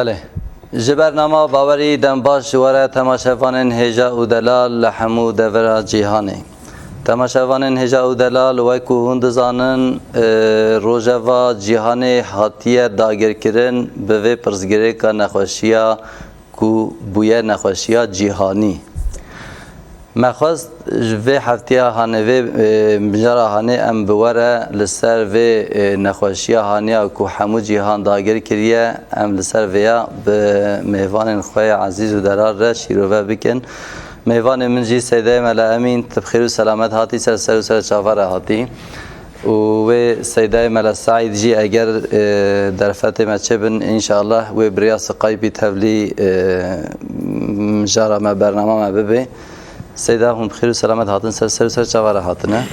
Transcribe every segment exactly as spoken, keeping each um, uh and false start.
Belê. Ji bernama Bawerî dem baş ji we re temaşevanên hêja û delal li hemû devera cîhanê. Temaşevanên hêja û delal, wekû hûn dizanin, e, rojeva cîhanê hatiye dagirkirin bi vê pirsgirêka nexweşiya ku bûye nexweşiya cîhanî. Me xwest ji vê heftiya hanê, vê, e, mijara hanê em bi we re li ser vê, e, nexweşiya haniya ku hemû cîhan dagir kiriye, em li ser vêya bi mêvanên xwe ya ezîz û delal re şîrove bikin. Mêvanê min jî Seydayê Mela Emîn, tu bi xêr û selamet hatî, ser ser û ser çava re hatî. Û wê Seydayê Mela Seîd jî eger, e, derfetê me çêbin, înşallah wê bi rêya Skypeî tevlî, e, mijara me, bernama me bibe. Seyda, hûn bi xêr û selamet hatin, ser ser û ser çava re hatine.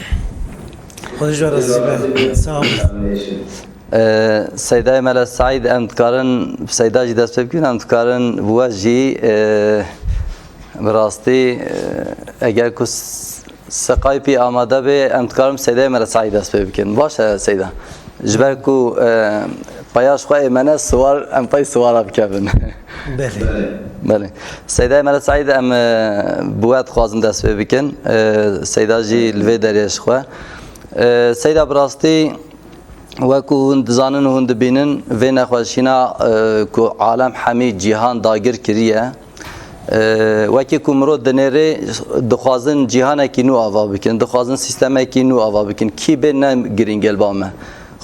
Xwedê ji we razî be. Sağ ol. E, Seydayê Mela Seîd, em dikarin bi Seyda jî dest pê bikin, em dikarin bi we jî, e, bi rastî, e, eger ku s-, Skypeî amade be, em dikarin bi Seydayê Mela Seîd dest pê bikin. Baş e Seyda. Ji ber ku, e, peya ji xwe ê me ne siwar, em pey siwara bikevin. Belê. Belê. Seydayê Mela Seîd, em, e, bi we dixwazin dest pê bikin. E, Seyda jî li vê derê ji xwe. E, Seyda, bi rastî, wekû hûn dizanin û hûn dibînin, vê nexweşîna, e, ku alem hemî cîhan dagir kiriye, e, wekî ku mirov dinêrê, dixwazin cîhanekî nû ava bikin, dixwazin sîstemekî nû ava bikin. Kî bê ne girîng e li ba me.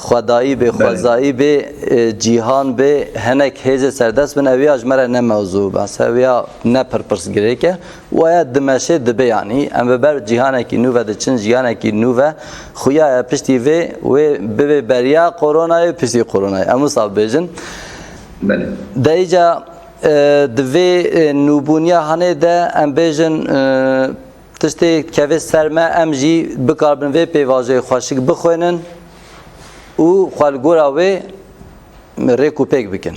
Xwedayî bê, Belê. xwezayî bê, e, cîhan bê, hinek hêzê serdest bin, ew ya ji me re ne mewzû, behsa ew ya ne pir pirsgirêk e. Waya dimeşê dibe, yanî em bi ber cîhanekî nû ve diçin, cîhanekî nû ve xuya ye, piştî vê wê bibe beriya koronayê, piştî koronayê. Em wisa bibêjin. Belê. De îca, e, di vê, e, nûbûniya hanê de em bêjin, e, tiştê kevê ser me, em jî bikaribin vê pêvajoyê xweşik bixwênin û xwe li gora wê rêk û pêk bikin.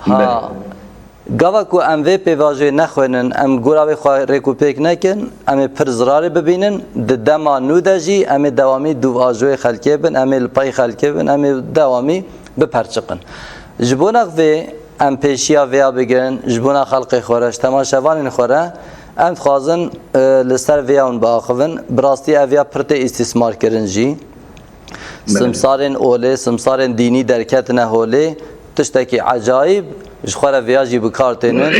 Ha, Belê. gava ku em vê pêvajoyê nexwênin, em gora wê xwe rêk û pêk nekin, em ê pir zirarê bibînin. Di dema nû de jî em ê dewamî dûvajoyê xelkê bin, em ê li pey xelkê bin, em ê dewamî biperçiqin. Ji bona vê em pêşiya vêya bigirin, ji bona xelkê xwe re, ji temaşevanên xwe re, em dixwazin, e, li ser vêya hûn biaxivin. Bi rastî ev ya pir tê îstîsmar kirin jî. Belê. Simsarên olê, simsarên dînî derketine holê, tiştekî ecayîb, ji xwe re vêya jî bi kar tênin.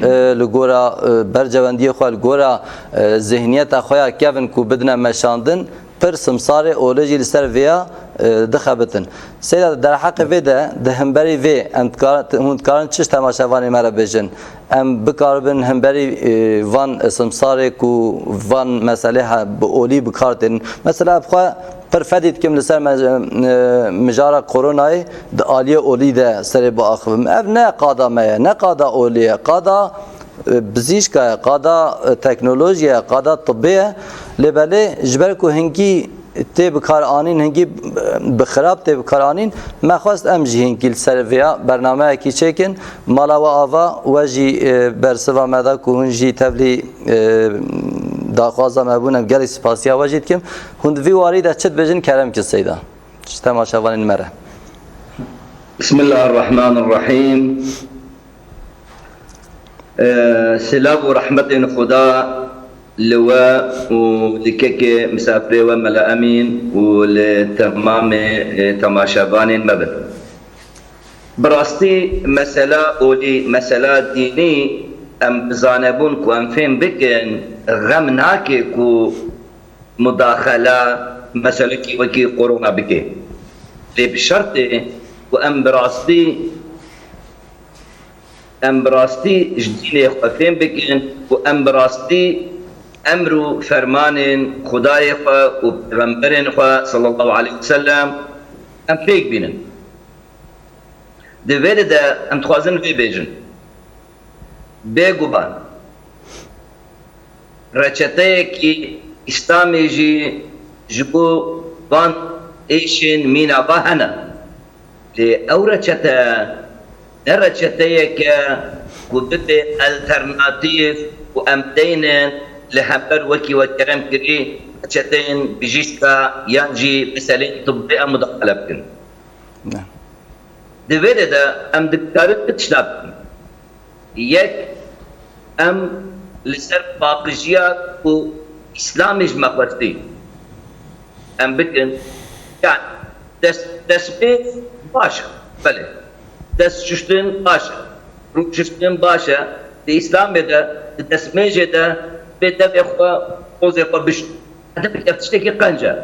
E, li gora, e, bercewendiyê xwe, li gora, e, zihniyeta xwe ya kevin ku bidine meşandin, pir simsarê olê jî li ser vêya, e, dixebitin. Seyda, di derheqê vê de, di hemberî vê, em dikar-, hûn dikarin çi ji temaşevanê me re bêjin? Em bikaribin hemberî, e, van simsarê ku van meselê he-, bi olî bi kar tênin. Mesela, bi xwe pir fedî dikim li ser me-, e, mijara koronayê di aliyê olî de serê biaxivim. Ev ne qada me ye, ne qada olî ye, qada, e, bizîşka ye, qada, e, teknolojî ye, qada tibbê ye. Lê belê ji ber ku hingî tê bikaranîn, hingî bi xirab tê bikaranîn. Me xwest em jî hingî li ser vêya bernameyekî çêkin. Mala we ava, we jî, e, bersiva me da ku hûn jî tevlî, e, daxwaza me bûn, em gelek spasiya we jî dikim. Hûn di vî warî de çi dibêjin, kerem kin Seyda? Ji temaşevanên me re. Bismillahirrahmanirrahim. Ee, silav û rehmetên Xuda li we û li kekê misafirê we Mela Emîn û li temamê, e, temaşevanên me bin. Bi rastî mesela olî, mesela dînî em bi zanebûn ku em fêm bikin, xem nake ku mudaxela meselekî wekî korona bike. Lê bi şertê ku em bi rastî Em bi rastî ji dînê xwe fêm bikin û em bi rastî emr û fermanên Xwedayê xwe û pêxemberên xwe sallallahu aleyhi ve sellem em pêk bînin. Di vê de em dixwazin vê bêjin. Bêguman, reçeteyekî Îslamê jî ji bo van êşên mîna va hene. Lê ew reçete ne reçeteyek e ku bibe alternatîf û em teynin li hember wekî we kerem kirî reçeteyên bijîşka yan jî meseleyên tibbê em mudaxele bikin. Ne. Di vê de de em dikarin du tişta bikin. Yek, em li ser paqijiya ku Îslamê ji me xwestî, em bikin. Yani dest, destpêk baş e, belê. Dest şuştin baş e. Rû şuştin baş e. Di Îslamê de, di destmêjê de bê devê xwe, pozê xwe bişt. Edebek ev tiştekî qenc e.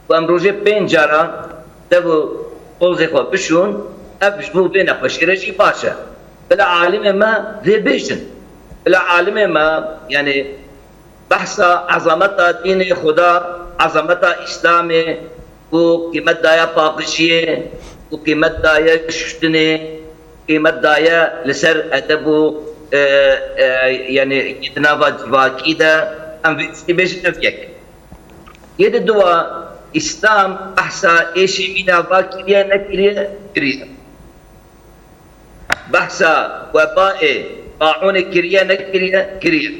Ku em rojê pênc cara dev û pozê xwe bişûn, ev ji bo vê nexweşî re jî baş e. Bila alimê me vê bêjin. Bila alimê me, yani behsa ezameta dînê Xuda, ezameta Îslamê, ku qîmet daye paqijiyê, ku qîmet daye şuştinê, qîmet daye li ser edeb û, e, e, yani di nava civakî de em vê tiştî bêjin, ev yek. Yê di dua, Îslam behsa êşê mîna va kiriye nekiriye? Kiriye. Behsa webaê, taûnê kiriye nekiriye? Kiriye.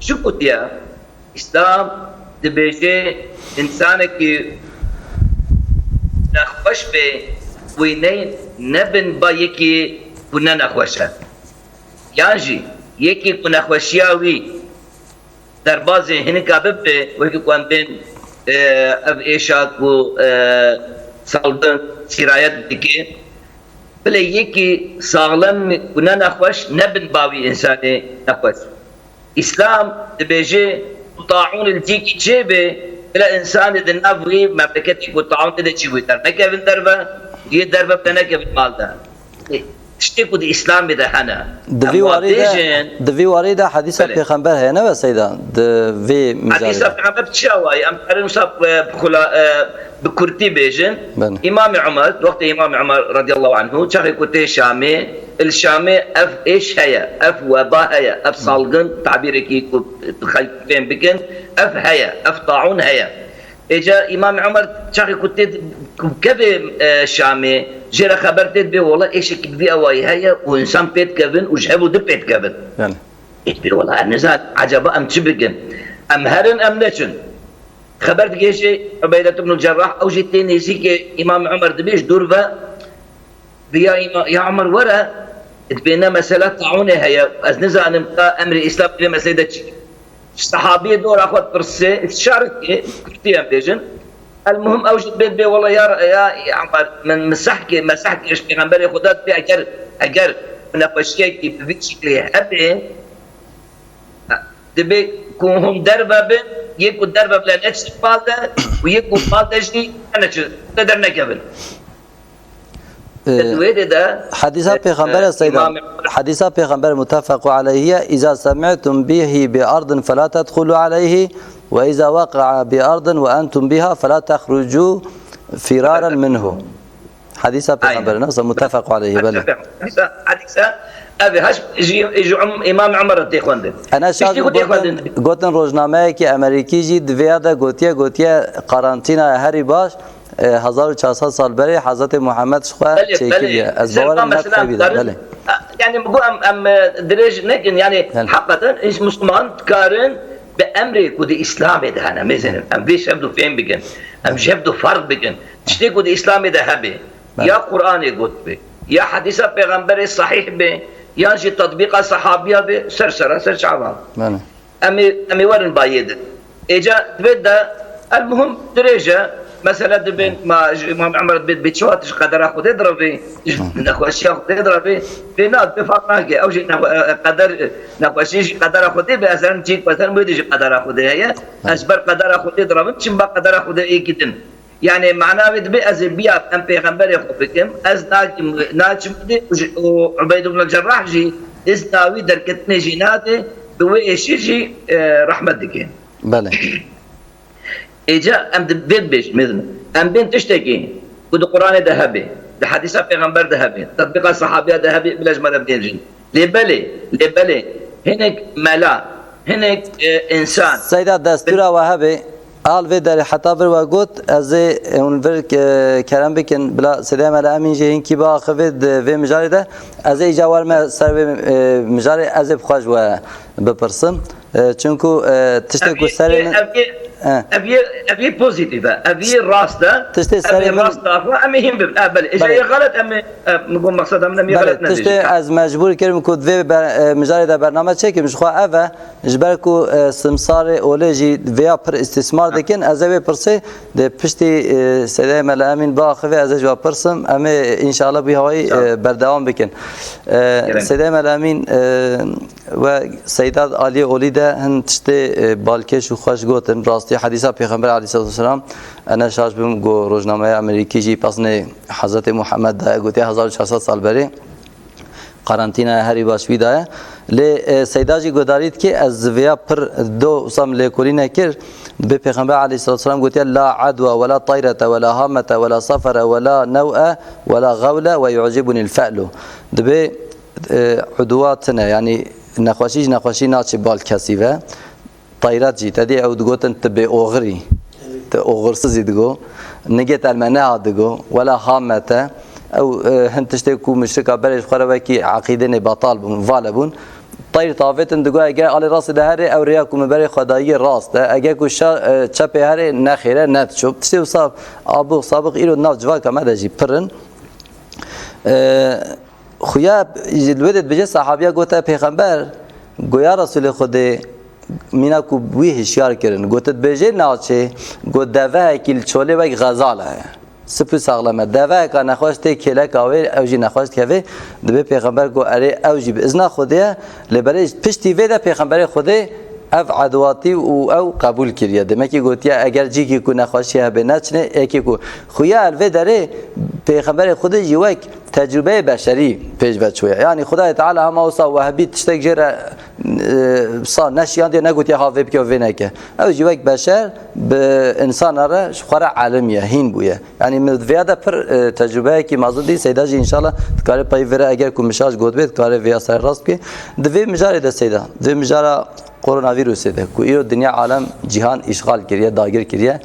Çi gotiye? Îslam dibêje, însanekî nexweş be, wî ney nebin ba yekî ku ne nexweş e. Yan jî yekî ku nexweşiya wî derbazê hinika bibe, wekî ku em bên, e, ev êşa ku, e, salgin sîrayet dike, bilê yekî saxlem ku ne nexweş nebin ba wî însanê nexweş. Îslam dibêje, ku taûn li cîkî çêbe, bila însanê di nav wî memleketî ku taûn tê de çêbû dernekevin derve, yê derve bile nekevin mal de. Tiştê ku di Îslamê de hene. Di vî warî de, di vî warî de hedîsa Belê. Pêxember heye, ne be Seyda? Di vî mijarê Hedîsa de. Pêxember çi awayî? Em karin wisa, e, bi xula-, e, bi kurtî bêjin. Belê. Îmamê Umer, wextê Îmamê Umer radiyallahu anhu, çaxê ku tê Şamê, il Şamê ev êş heye, ev weba heye, ev salgin, tabîrekî ku xelk fêm bikin, ev heye, ev taûn heye. Êca Îmam Omer çaxê ku tê ku kevê, e, Şamê, jê re xeber tê dibê, wela êşekî bi vî awayî heye û însan pê dikevin û ji hev û di pê dikevin. Yani. Ê dibê, wela em nizan, ecaba em çi bikin? Em herin, em neçin. Xeber digihêje Ubeydet ibn Cerrah, ew jî tê nêzîkê Îmam Omer, dibê ji dûr ve, Bi ya, îma-, ya Omer were, dibê ne mesela taûnê heye, ez nizanim ka emrê Îslam vê meselê de çi. Sehabiyê dora xwe dipirsê, îstişare dike, kurtî em bêjin. El muhim ew jî dibê, dibê wela ya, ya, ya Omer, min misehkê, mesehkê ji pêxemberê Xuda dibê eger, eger nexweşiyekî bi vî şiklê hebe, dibê ku hûn derve bin, yê ku derve bile neçin mal de û yê ku mal de jî neçin, te dernekevin. Ee, Di wê de de, Hadîsa e, Pêxember e, e, Seyda. Îmam Hadîsa Pêxember muttefequ aleyhi ye. "Îza semi'tum bihi bi ardin fela tedxulu aleyhi ve îza waqa'a bi ardin ve entum biha fela tehrucu firaran minhu." Hadîsa Pêxember Aynen. Nasıl muttefequ aleyhi, belê. Hadîsa, hadîsa, ev haş ji, ji Um-, Îmam Omer tê xwendin. Ene şa Piştî ku tê gotin, xwendin. Gotin rojnameyekî Amerîkî jî di vê ya de gotiye, gotiye, karantîna herî baş, e, hezar û çar sed sal berê Hezretê Muhammed ji xwe Belê, çêkiriye. Belê. Ez Ser bawerim van ne mesela qisey bî de, karin, belê. Yani bu em, em, e, dirêj nekin, yani Belê. Hakikaten hiç Müslüman karin bi emrê ku di Îslamê de hene, mêzenin. Em vê şevdu fêm bikin. Em şevdu farz bikin. Tiştê ku di Îslamê de hebe. Belê. Ya Qur'anê got be, ya hadîsa pêxemberê sahîh be, yan jî tetbîqa sehabiya be, ser sera ser çavan. Belê. Em ê, em ê werin bayê din. Êca divê de, el muhim dirêj e. Mesele dibên, ma ji Îmam Omer dibê, dibê çawa tu ji qedera Xwedê direvê, ji nexweşiya Xwedê direvê, vê na, dibê farq nake. Ew jî nexwe-, e, e, qeder, nexweşî jî qedera Xwedê be, ez herim cîk, ez herim wê de jî qedera Xwedê heye. Ez ji ber qedera Xwedê direvim, çim ba qedera Xwedê êkî din. Yani mana wê dibê ez ê biya em pêxemberê xwe bikim, ez nakim, naçim dê û ji, û Ubeyd ibn Cerrah jî izna wî derketinê jî nade, bi wê êşî jî, e, rehmet dike. Belê. Êca em di vê dibêjin, mêzin. Em bên tiştekî ku di Quranê de hebe, di hedîsa pêxember de hebe, tetbîqa sehabiya de hebe, bila ji me re bêjin. Lê belê, lê belê, hinek mela, hinek, e, însan. Seyda, destûra we hebe, al vê derê heta vir we got, ez ê hûn vir, e, kerem bikin, bila Seyda Mela Emîn jî hinkî biaxivê di vê mijarê de, ez ê îca werme ser vê, e, mijarê, ez ê bi xwe ji we bipirsim. E, çunku, e, tiştê ku serê min Ev yê, Ev yê, ev yê pozîtîf e. Ev yê rast e. Tiştê Ev serê yê min rast e. Em ê hîn bibin. E, belê. Êja Belê. yê xelet em ê, e, min got, mexseda min em yê Belê, xelet tiştê nedijî. ez mecbûr kirim ku divê ber-, e, mijarê de bername çêkim. Ji xwe ev e. Ji ber ku, e, simsarê olê jî vêya pir îstîsmar dikin. Ez ê wê pirsê de piştî, e, Seydayê Mele Emîn biaxivê ez ê ji we pirsim. Em ê înşallah bi hawayî, Sağ ol. e, berdewam bikin. E, Gerek. Seydayê Mele Emîn, e, We Seyda aliyê olî de hin tiştê, e, balkêş û xweş gotin. Rastî hedîsa Pêxember aleyhisselatu vesselam, ene şaş bim, go rojnameya Amerîkî jî pesnê Hezretê Muhammed daye, gotiye hezar û çar sed sal berê karantînaya herî baş wî daye. Lê, e, Seyda jî guhdarî dike, ez vêya pir do wisa min lêkolîne kir. Dibê Pêxember aleyhisselatu vesselam gotiye, "La adwa, we la tayrete, we la hamete, we la sefere, we la new'e, we la gawle, we yu'cibunîl fe'lu." Dibê, e, udwa tine, yanî nexweşî ji nexweşî naçe bal kesî ve. Tayret jî, te dî ew digotin, "Tu bê oxirî, tu oxirsizî" digo. Nigê telmeneha digo, wela hamete. Ew, e, hin tiştê ku muşrika berê ji xwe re wekî eqîdê nê betal bûn, vale bûn. Tayr tavêtin digo, eger alê rastê de herê, ew rêya ku min berê xwedayiyê rast e. Eger ku şa-, e, çepê herê, nexêre, nediço. Tiştê wisa abûx sabûx îro di nav civaka me de jî pir in. E, Xuya ji li wê de dibêje, sahabiya gote, Pêxember, go, ya Resûlê Xwedê, mîna ku wî hişyar kirin, gote, dibêje naçê, go, devehekî li çolê wek xezal heye. Sipî saxlem e. Deveheka nexweş tê kêleka wê, ew jî nexweş dikeve. Dibê Pêxember go, erê, ew jî bi izna Xwedê ye, lê berê piştî vê de Pêxemberê Xwedê ev edwatî û ew qebûl kiriye. Demekî gotiye, eger cîkî ku nexweşî hebe neçinê, êkê ku xuya li vê derê Pêxemberê Xwedê jî wek tecrûbeyê beşerî pêş ve çûye. Yanî Xwedayê Teala hema wisa wehbî tiştek jê re, e, sa neşiyandiye, negotiye ha vê bike û vê neke. Ew jî wek beşer bi insana re ji xwe re elim ye, hîn bûye. Yanî min vêya de pir, e, tecrûbeyekî mezin dî, Seyda jî înşallah dikare pey vê re, eger ku min şaş got bê, dikare vêya ser rast bike. Di vê mijarê de Seyda, di vê mijara koronavîrusê de ku îro dinya alem cîhan îşxal kiriye, dagir kiriye,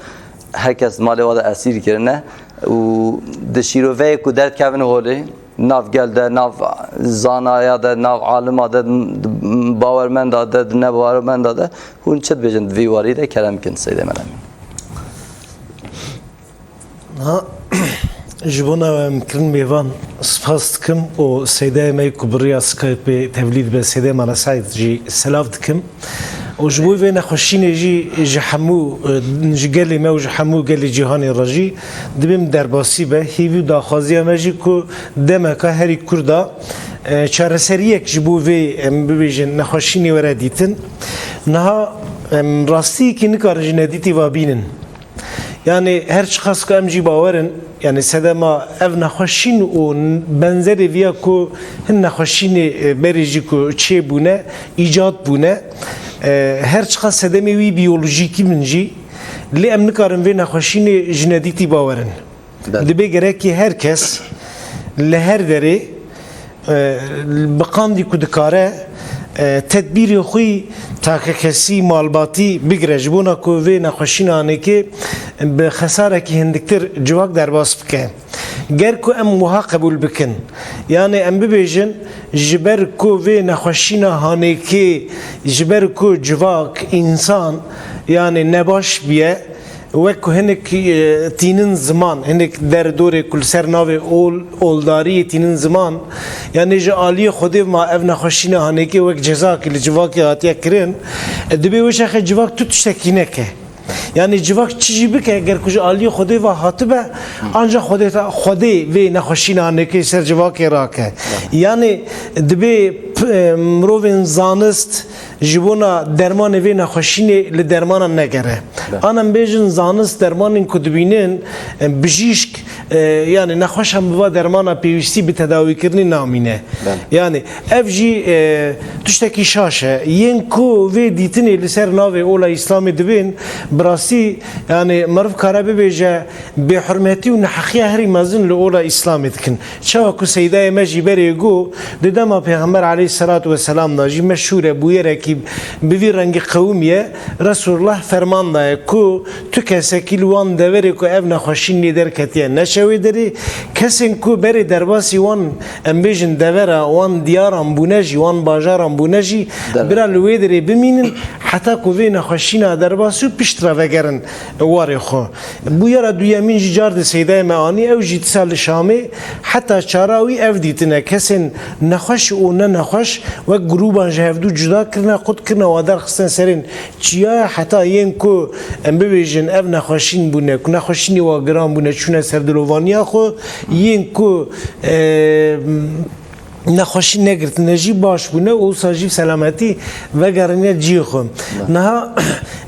her kes malê wa de esîr kirine û di şîroveyê ku derdikevin holê, nav gel de, nav zanaya de, nav alima de, bawermenda de, di nebawermenda de, hûn çi dibêjin di vî warî de, kerem kin Seydê Mele Emîn. Ha, ji bona em kirin mêvan spas dikim û Seydayê me ku bi riya Skypeê tevlî dibe, Seydayê Mele Seîd jî selav dikim. Û ji bo vê nexweşînê jî ji hemû, e, ji gelê me û ji hemû gelê cîhanê re jî dibêm derbasî be. Hêvî û daxwaziya me jî ku demeka herî kûr de, e, çareseriyek ji bo vê, em bibêjin, nexweşînê were dîtin. Niha, em, rastiyekî nikarin ji nedîtî ve bînin. Yanî her çiqas ku em jî bawer in, yanî sedema ev nexweşîn û n-, benzerê viya ku hin nexweşînê, e, berê jî ku çêbûne, îcad bûne, e, her çiqas sedemê wî biyolojîkî bin jî, lê em nikarin vê nexweşînê ji nedîtî bawer in. Belê. Dibê gerekî her kes li her derê, e, bi qandî ku dikare, e, tedbîrê xwe yî takekesî, malbatî bigire, ji bona ku vê nexweşîna hanekê bi xesarekî hindiktir civak derbas bike. Ger ku em wiha qebûl bikin, yanê em bibêjin, ji ber ku vê nexweşîna hanekê, ji ber ku civak, însan, yanê nebaş bûye, wek ku hinek, e, tînin ziman, hinek der dorê ku li ser navê ol, oldariyê tînin ziman, yanê ji aliyê Xwedê ma ev nexweşîna hanekê wek cezakî li civakê hatiye kirin, e, dibê wê şexê civak tu tiştekî neke. Yanê civak çi jî bike, ger ku ji aliyê Xwedê ve hatibe, anca Xwedê ta-, Xwedê vê nexweşîna hanekê ser civakê rake. Yanê dibê p-, e, mirovên zanist, ji bona dermanê vê nexweşînê li dermanan negere. Be. An em bêjin zanist dermanên ku dibînin, e, bijîşk, e, yanî nexweşan bi va dermana pêwîstî bi tedawîkirinê namîne. Be. Yanî ev jî, e, tiştekî şaş e. Yên ku vê dîtinê li ser navê ola Îslamê dibên, bi rastî, yanî meriv kare bibêje, bêhurmetî û neheqiya herî mezin li ola Îslamê dikin. Çawa ku Seydayê me jî berê got, di dema Pêxember aleyhisselatu vesselam de jî meşhûr e, bûyerekî bi vî rengî qewimiye, Resulullah ferman daye ku tu kesekî li wan deverê ku ev nexweşîn lê derketiye neçe wê derê, kesên ku berê derbasî wan, em bêjin, devera wan diyaran bûne jî, wan bajaran bûne jî, bira li wê derê bimînin, heta ku vê nexweşîna derbasî û pişt re vegerin warê xwe. Bûyera duyemîn jî car di Seydayê me anî, ew jî dîsa li Şamê, heta çara wî ev dîtine, kesên nexweş û ne nexweş wek grûban ji hevdû cuda kirine, qut kirine, wa derxistine serên çiyaya, heta yên ku em bibêjin ev nexweşîn bûne, ku nexweşînê wa giran bûne, çûne ser dilovaniya xwe, yên ku, e, nexweşî negirtine jî baş bûne û wisa jî bi selametî vegerîne cihê xwe. Niha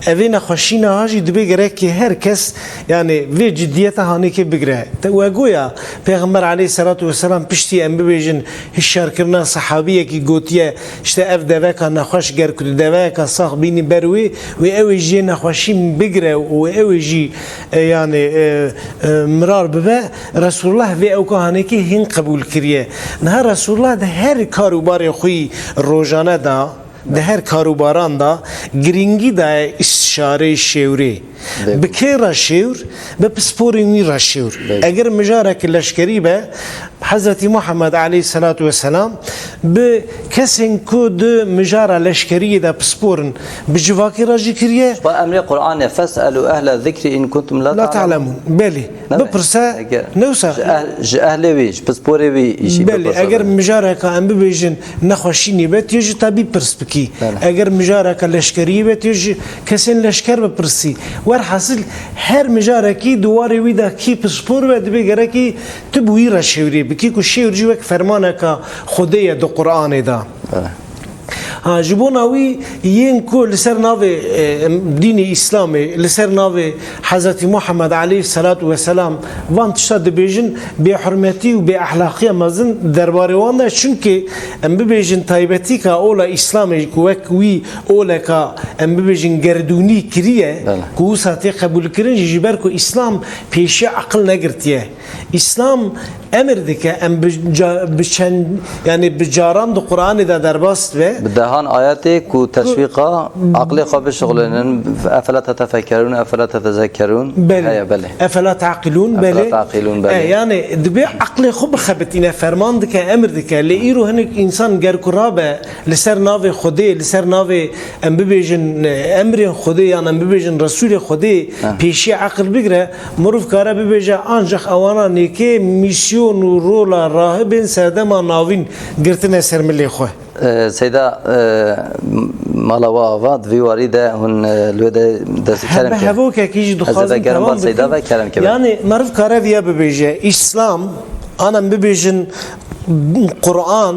evê nexweşîna ha jî dibê gerekê her kes, yani, vê ciddiyeta hanêkê bigire. Te we goya Pêxember aleyhisselatu vesselam piştî, em bibêjin, hişyarkirina sehabiyekî gotiye, işte, ev deveka nexweş, ger ku tu deveyeka sax bînî ber wê, wê ew ê jê nexweşî bigire û wê ew ê jî, e, yani, e, e, mirar bibe. Resulullah vê ewka hanekê hîn qebûl kiriye. Niha Resulullah di her kar û barê xwe yî rojane de, di her kar û baran de girîngî daye îstişareyê şêwrê. Bi kê re şêwr? Bi pisporên wî re şêwr. Eger mijareke leşkerî be, Hezretî Muhammed aleyhisselatu vesselam bi kesên ku di mijara leşkeriyê de pispor in, bi civakê re jî kiriye. Xwe emrê Qur'anê, "Fes'elû ehle zikrî in kuntum la La ta'lemûn." ta'lemûn. Belê. Nebe? Bipirse, Eger ne wisa? Ji ehl-, ji ehlê wî, ji pisporê wî jî Belê, bipirse. Eger mijareka, em bibêjin, nexweşînê be, tu yê ji tabîb pirs bikî. Belê. Eger mijareka leşkeriyê be, tu yê ji kesên leşker bipirsî. Werhasil, her mijarekî di warê wî de kî pispor be, dibê gerekî tu bi wî re şêwrê bikî, ku şêwr jî wek fermaneka Xwedê ye di Qur'anê de. Belê. Ha, ji bona wî yên ku li ser navê, e, em, dînê Îslamê, li ser navê Hezretî Muhammed aleyhisselatu vesselam van tişta dibêjin, bêhurmetî û bêehlaqiya mezin derbarê wan de, çunkê em bibêjin taybetîka ola Îslamê ku wek wî oleka, em bibêjin, gerdûnî kiriye, Belê. Ku wisa tê qebûlkirin jî, ji ber ku Îslam pêşiya eqil negirtiye. Îslam emir dike, em bi ca-, bi çend, yani bi caran di Qur'anê de derbas dibe. Bi dehan ayetê ku teşwîqa aqlê xwe bişixulînin, "Efela tetefekkerûn, efela tetezekkerûn?" Belê. Heye, belê. "Efela taqilûn", Efela belê. taqilûn, belê. E, yani dibe aqlê xwe bixebitîne, ferman dike, emir dike. Lê îro hinek însan ger ku rabe li ser navê Xwedê, li ser navê, em bibêjin, e, emrên Xwedê, yan em bibêjin Resûlê Xwedê, Ha. pêşiya aqil bigire, Mirov kare bibêje, ancax ewana nêkê mîsyon û rola rahibên serdema navîn girtine ser milê xwe. E, Seyda, e, mala we ava, di vî warî de hûn, e, li wê de dest kerem Hebe ke. hevokekî jî Ez ê dixwazim vegerim temam van Seyda bikim. ve kerem ke. Yani meriv kare viya bibêje, Îslam, an em bibêjin Qur'an,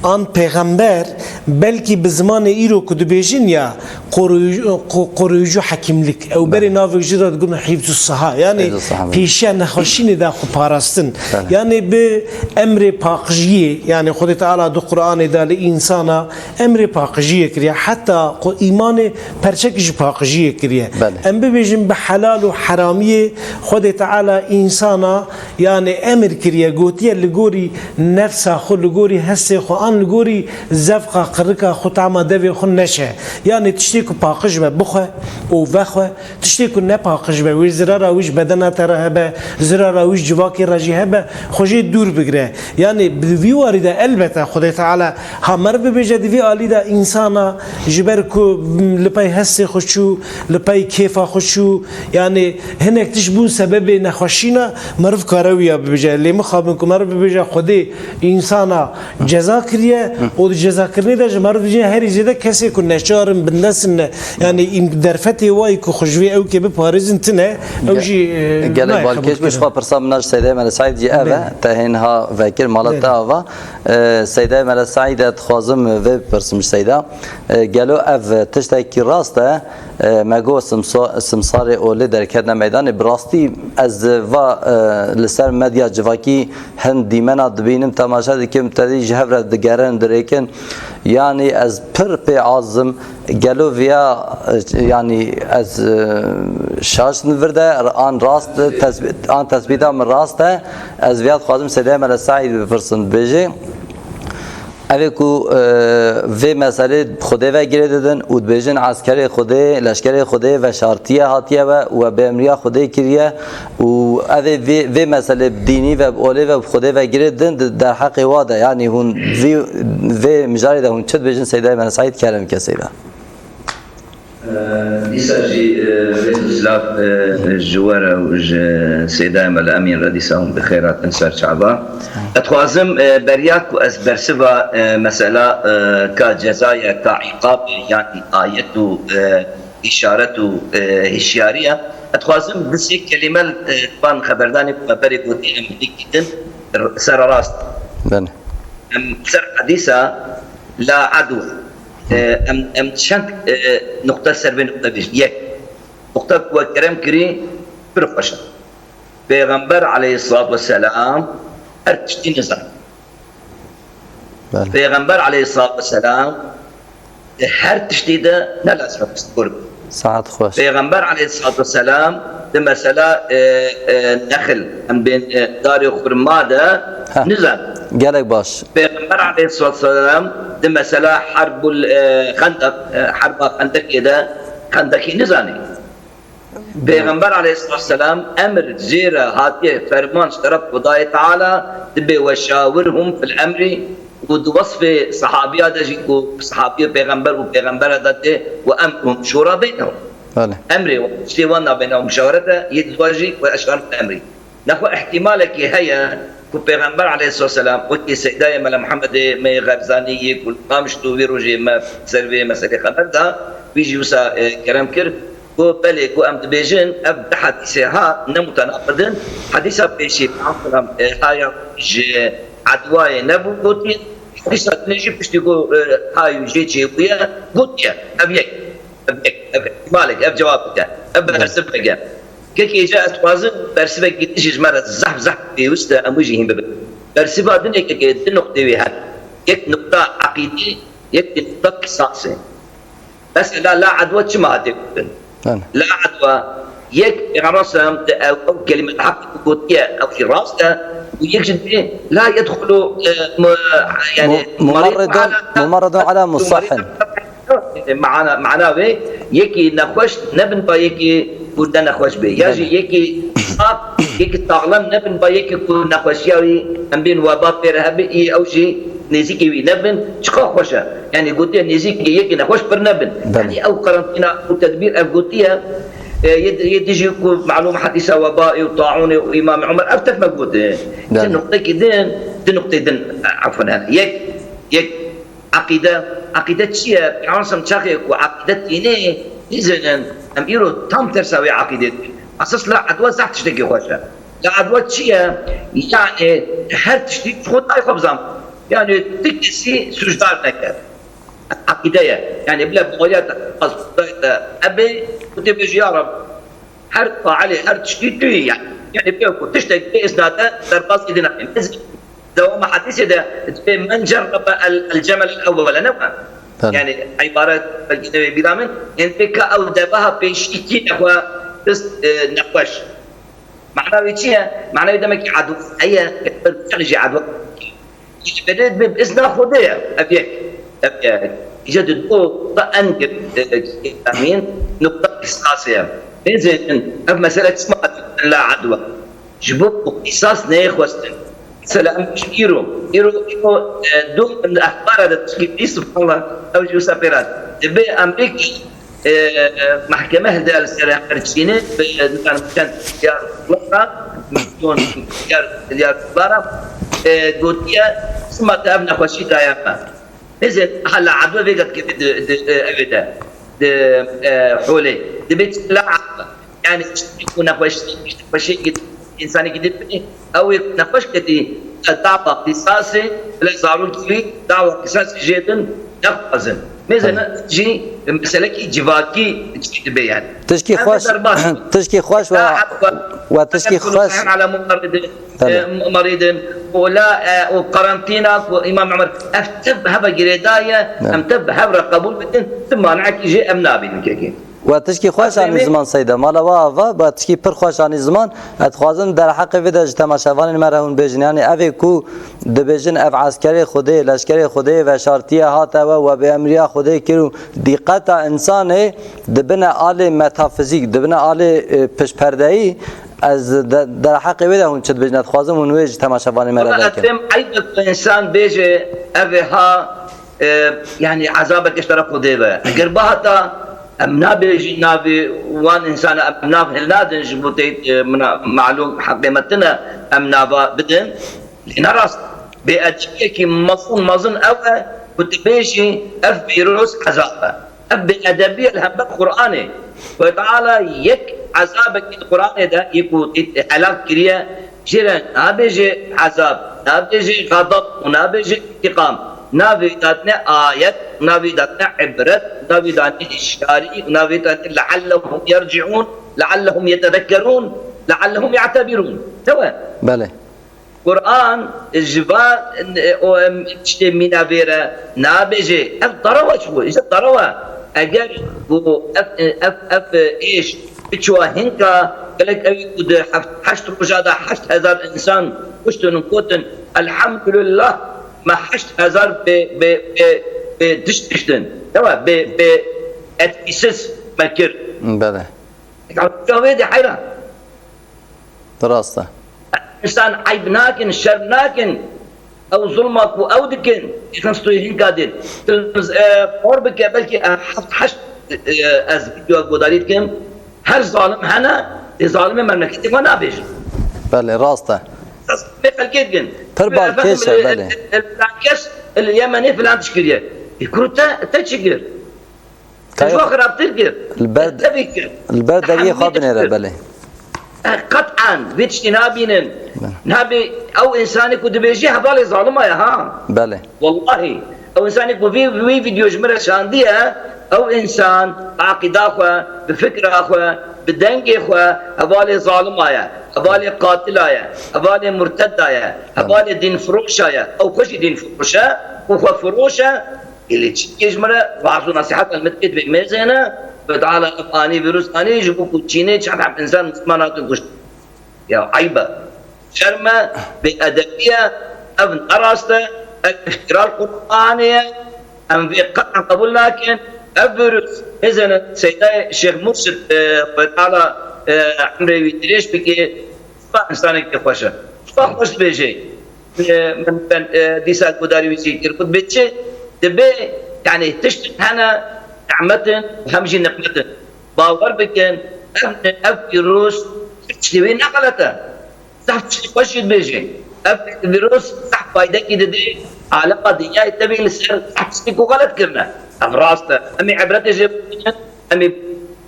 an pêxember, belkî bi zimanê îro ku dibêjin ya, Qoruyucu, ko-, qoruyucu hekimlik. Ew berê Belê. navek jî re digotin hîfzus siha. Yani Hîfzus siha, belê. pêşiya nexweşînê de xwe parastin. Belê. Yani bi emrê paqijiyê, yani Xwedê Teala di Qur'anê de li însana emrê paqijiyê kiriye. Heta xwe îmanê perçekî ji paqijiyê kiriye. Belê. Em bibêjin bi helal û heramiyê Xwedê Teala însana Yani emir kiriye, gotiye li gorî nefsa xwe, li gorî hestê xwe, an li gorî zevqa qirika xwe, tama devê xwe neçe. Yani tiştê ku paqij be, bixwe û vexwe, tiştê ku ne paqij be, wê zirara wî ji bedena te re hebe, zirara wî ji civakê re jî hebe, xwe jê dûr bigire. Yani bi vî warî de elbete Xwedê Teala ha meriv bibêje di vî alî de însana ji ber ku li pey hestê xwe çû, li pey kêfa xwe çû, yani hinek tişt bûn sebebê nexweşîna, meriv kare wiya bibêje. Lê mixabin ku meriv bibêje Xwedê însana ceza kiriye û di cezakirinê de ji meriv dibêje herî zêde kesê ku neçar in, bindest in, yani îm-, derfetê wayî ku xwe ji vê ewkê biparêzin tine, ew Ge-, jî, e, gelek nayê balkêş bû. Ji xwe pirsa min a ji Seydê Mele Saîd jî ev e. Belê. Te hên ha vekir mala Belê. te ava. E, Seyda Mele Saîd e, dixwazim vê bipirsim ji Seyda. E, gelo ev tiştekî rast e? E, me got simsa-, simsarê olê derketine meydanê. Bi rastî ez va, e, li ser medya civakî hin dîmena dibînim, temaşe dikim, tedî ji hev re digerin, dirêkin. Yanî ez pir pê azim, gelo viya, e, yanî ez, e, şaş nivir de, an rast, tesbî-, an tesbîta min rast e, ez viya dixwazim Seyda Mele Saîd bipirsim, dibêjê, Ev ê ku, e, vê meselê bi Xwedê ve girê didin û dibêjin eskerê Xwedê, leşkerê Xwedê veşartiye hatiye ve û we bi emriya Xwedê kiriye û ev ê vê, vê meselê bi dînî ve, bi olê ve, bi Xwedê ve girê didin, di derheqê wa de, yanî hûn vî, vê mijarê de hûn çi dibêjin Seydayê Mele Seîd, kerem ke Seyda. Dîsa jî, e, rêz û silav, e, ji we re û ji Seydayê Mele Emîn re dîsa hûn bi xêr hatin ser çava. Ez dixwazim, e, beriya ku ez bersiva, e, mesela, e, ka cezaya, ka îqabê, yanî ayet û, e, îşaret û, e, hişyariya, ez dixwazim du sê kelîme, e, van xeberdanê ku me berê gotî em bidîkîtin, r-, sererast. Belê. Em ser hedîsa la edwa. E, em, em çend, e, nuqte ser vê nuqte bêjin. Yek, nuqte ku we kerem kirî pir xweş e. Pêxember aleyhissalatu vesselam her tiştî nizan. Belê. Pêxember aleyhissalatu vesselam di her tiştî de ne lazim e pisporî. Saet xweş. Pêxember aleyhissalatu vesselam di mesela, e, e, nexil, em bên, e, darê xurma de Ha. nizan. Gelek baş. Pêxember aleyhissalatu vesselam di mesela herbul, e, xendeq, e, herba xendekê de xendekî nizanî. Pêxember aleyhissalatu vesselam emir jê re hatiye, ferman ji teref Xwedayê Teala, dibê weşawirhum fil emrî, û di wesfê sehabiya de jî ku sehabiyê pêxember û pêxembera de tê, "Ve emruhum şura beynehum." Belê. Emrê wan, tiştê wan nabêne û muşawerete, yê didwa jî ve eşaret emrî. Nexwe ihtimalekî heye ku Pêxember aleyhisselam, wekî Seydayê Mele Muhammedê me yê Xerzanî yê ku qamişt û vê rojê me ser vê meselê xeber da, wî jî wisa, e, kerem kir, ku belê ku em dibêjin ev du hedîsê ha ne mutenaqid in. Hedîsa pêşî, e, haya ji edwayê nebû gotiye. Hedîsa dinê jî piştî ku, e, hay jê çêbûye, gotiye. Ev yek. Ev yek. Ev ihtimalek, ev cewabek e. Ev bersivek e. Kekê ca ez dixwazim bersivekî din jî ji me re zehf, zehf pêwist e, em wî jî hîn bibin. Bersiva dinê kekê du nuqtê wê hene. Yek nuqta eqîdî, yek jî nuqta qisasê. Mesela la edwa çima hatiye gotin? Belê. La edwa yek, Pêxember sallam di ew, ew kelîme heqî ku gotiye, ew jî rast e. Û yek jî dibê la yedxulu, e, mu-, yani, Mu-, mumarridun, mumarridun ala musahin. Mana, mana wê yekî nexweş nebin ba yekî ku ne nexweş bê. Ya jî Belê. yekî saf, yekî saxlem nebin ba yekî ku nexweşiya wî em bên weba pê re hebe, î ew jî nêzîkî wî nebin. Çiqa xweş e. Yani gotiye nêzîkî yekî nexweş pir nebin. Belê. Yani ew karantîna, ew tedbîr ev gotiye, e, yê, yê dijî ku malûm hedîsa weba û taûnê û Îmam Omer ev tef me gotiye. Belê. Ti nuqtekî din, ti nuqtê din, e, efûn hene. Yek, yek, Eqîde, eqîde çi ye? Peyxember sallam çaxê ku eqîde tînê, nizênin, em îro tam tersa wê eqîdê dikin. Esas la edwa zehf tiştekî xweş e. La edwa çi ye? Yani her tiştî ji xwe dayê xwe bizan. Yani ti kesî sûcdar neke. Eqîde ye. Yani bila baweriya te, ez Xwedayê te hebe, û tê bêjî, ya Reb, her failê, her tiştî tu yî yani. Yani pê ku tiştek bê îzna te derbas êdî nake. Dewama hedîsê de dibê, "Men cerrebe el, el cemel el ewwele", ne wa? Tabii. Yani îbaret belkî newê bîra min. Yani pê ka ew deveha pêşî kî nexwe xist, e, nexweş. Mana wê çi ye? Mana wê demek ki edwa heye, yani jî edwa. Îşte belê bi izna Xwedê ye. Ev yek. Ev yek. Îca di do da en gir-, e, e, emîn nokta esasê ye. Bêzên ev mesele çima la edwa? Ji bo ku qîsas neyê xwestin. Mesela em ji îro, îro, îro, e, dû em di exbara de tişkî bî, subhanallah, ew jî wisa pê re. Dibê Amerîkî, e, e, mehkeme hilde li ser her çînê, bi, e, nizanim çend milyar dolara, milyon, milyar, milyar dolara, e, gotiye, sima te ev nexweşî daye me. Nêzê, hala edwe vêga dikeve di, di, e, evê de, di, e, holê. Dibê la edwe. Yani, işte, ku nexweş, işte, nexweşê git, insanê gidip, ew ê nexweş ketî, e, dawa qîsasê, bila zarokî wî dawa qîsasê jê din nexwazin. Nêzê, Tabii. ne, jî meselekî civakî dibe yani. Tişkî Em xweş, derbas. tişkî xweş we, La edwe. we tişkî Yedxulu xweş. sahihan ala mumarridin. Tabii. E, maridin, û la, e, û karantîna ku Îmam Omer, ev tev heve girêdaye, Evet. em tev hev re qebûl bikin, ti manekî jê em nabînin kekê. We tişkî xweş anî ziman Seyda. Mala we ava, we tişkî pir xweş anî ziman. Ez dixwazim derheqê vê de ji temaşevanên me re hûn bêjin. Yanî ev ê ku dibêjin ev eskerê Xwedê, leşkerê Xwedê veşartiye hate we, we bêemriya Xwedê kir û dîqeta însanê dibine alê metafizîk, dibine alê, e, piştperdeyî. Ez de-, derheqê wê de hûn çi dibêjin? Ez dixwazim hûn wê ji temaşevanên me re Wala ez derkin. Pêm eyb e ku însan bêje, ev ê ha, e, yanî ezabeke ji teref Xwedê ve. Eger bihata, em nabêjin navê wan însana, em nav hilnadin ji bo tê, e, mina-, malûm heqê me tune em nava bidin. Lê ne rast. Bêedebiyekî mezin, mezin ew e ku tu bêjî ev vîrus ezab e. Ev bêedebî ye li hember Qur'anê. Xwedê Teala yek ezabekî di Qur'anê de yê ku helak kiriye, jê re nabêje ezab, nabêje xedeb û nabêje întiqam. Navê datine ayet, navê datine ibret, navê datine hişyarî, navê datine leallehum yerciûn, leallehum yetezekkerûn, leallehum ye'tebirûn. Ew e. Belê. Quran ji van, e, o, em, tiştê mîna vê re nabêje. Ev tarawa çi bû? Îşte tarawa. Eger ku ev, ev, ev êş biçûwa hinka, gelek ew ku di heft, heşt roja de heşt hezar însan kuştin û gotin, "Elhamdulillah, me heşt hezar bê, bê, bê, bê tişt kiştin." Ewa bê, bê etkisiz me kir. Belê. Ew wê de heyran. Rast e. Însan eyb nakin, şerm nakin. Ew zulma ku ew dikin, êxin stûyê hinka din. Tu, e, por bike, belkî, e, heft, heşt, e, ez videoya guhdarî dikim. Her zalim hene, ê zalimê memleketê xwe nabêjin. Belê, rast e. Ez bê xelkê dikin. Pir balkêş e, belê. Filan kes, li Yemenê filan tişt kiriye. Ê kuro te, te çi kir? Te ji wan xirabtir kir. Li ber, te vê kir. Li ber deriyê xwe binêre, belê. Eh, qet'an vê tiştî nabînin. Belê. Nabê ew însanê ku dibêjî hevalê zalima ye ha. Belê. Wellahî. Ew însanê ku vî, vî vîdeo ji min re şandiye, ew însan bi eqîda xwe, bi fikra xwe, bi dengê xwe hevalê zalima ye, hevalê qatila ye, hevalê murteda ye, hevalê dînfiroşa ye. Ew xwe jî dînfiroş e û xwefiroş e. Ê lê çi dikê ji min re, vaaz û nesîheta min dikê divê mêzêne, Xwedê Teala ev anî, vîrus anî, ji bo ku çînê çend heb însan misliman hatin kuştin. Ya eyb e. Şerm e, bêedebî ye, ev ne rast e, ev îftira li Qur'anê ye, em vê qet'en qebûl nakin. Ev vîrus, mêzêne Seydayê Şêx Murşid, e, Xwedê Teala, e, emrê wî dirêj bike, Sipa însanekî xweş e. Sipa xweş dibêje. E, min, ben, e, dîsa gudarî wî jî kir. Ku dibê çi? Dibê, yanî tişt hene, nîmet in, hem jî niqmet in. Bawer bikin, ev, ev vîrus tiştê wê ne xelet e. Zehf tiştê xweş jî dibêje. Ev vîrus zehf faydekî didê alema dinyayê tevî li ser zehf tiştê ku xelet kirine. Ev rast e. Em ê ibretê jê bigrin. Em ê